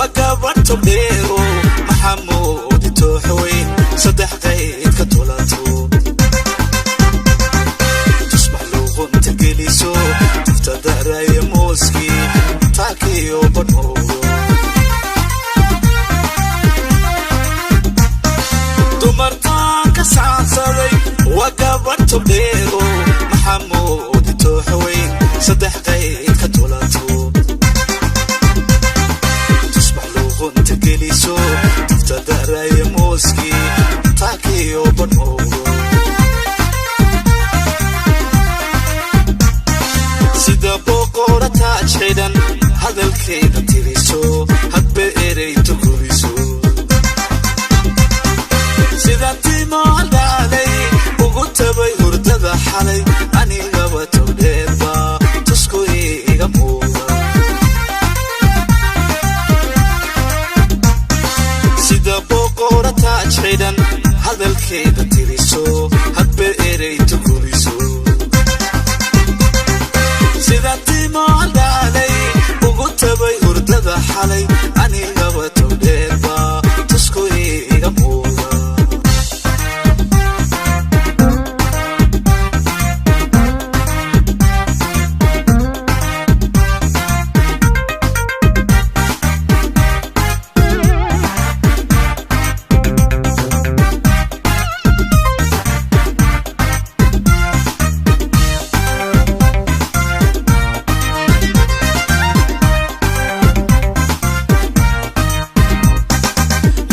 Waa gabadh togdheero, Maxamuudi Tooxweyn, saddex qayd ka tolato, tusbax luuqunta geliso, tufta daraya mooskii taakiyo badhmoodo. Dumartaan ka saansaday waa gabadh togdheero, Maxamuudi Tooxweyn, saddex qayd ka tolato, tusbax luuqunta geliso, tufta daraya mooskii taakiyo badhmoodo. Sida boqora taaj xidhan hadalkeeda tiriso, hadba ereyto gubiso. Sida timo haldhaalay ugu tabay hurdada xalay, anigaba togdheerba tusku iiga muuda. Sida boqora taaj xidhan hadalkeeda tiriso, hadba ereyto gubiso. Sida timo haldhaalay ugu tabay hurdada xalay, anigaba togdheerba tusku iiga muuda.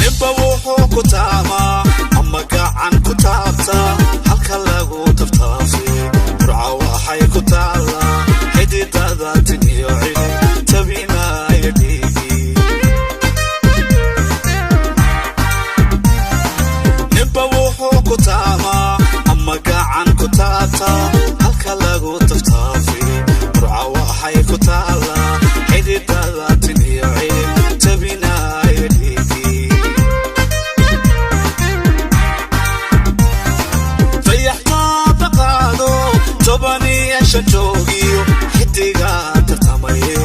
Ninba wuxuu ku taamaa ama gacan ku taabtaa halka lagu tabtaafay. Burca waxay ku taallaa xididada tin iyo cili tabinaaya dhiigii. Ninba wuxuu ku taamaa ama gacan ku taabtaa halka lagu taftaafay. Burca waxay ku taallaa xididada tin iyo cili tabinaaya dhiigii. Dayaxtaaba qaado 15 joogiyo xidigaa tartamaye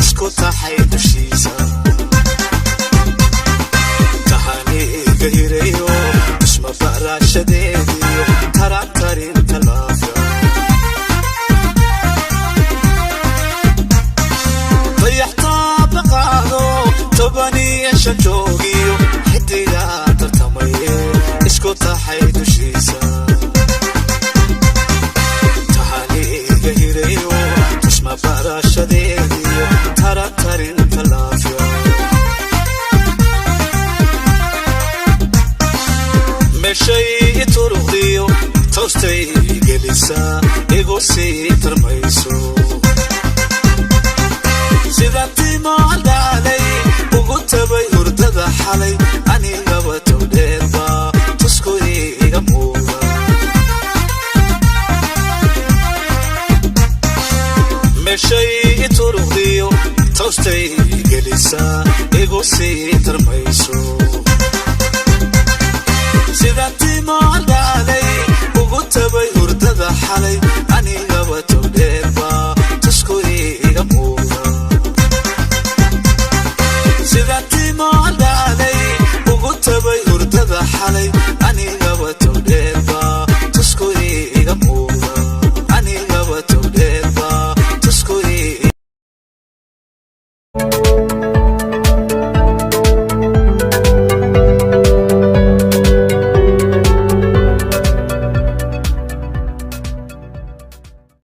isku taxay dushiisa. Tahaniiga hirayo dusma baraashadeediyo tarantarinta laafya. Dayaxtaaba qaado 15 joogiyo xidigaa tartamaye isku taxay dushiisa. Tahaniiga hirayo tusma barashadeediyo tarantarinta laafya. Meeshay ituruqdiyo toostay gelisaa igu sii tarmayso. Sida timo haldhaalay ugu tabay hurdada xalay, anigaba togdheerba tusku iiga muuda. Meeshay ituruqdiyo toostay gelisaa igu sii tarmayso.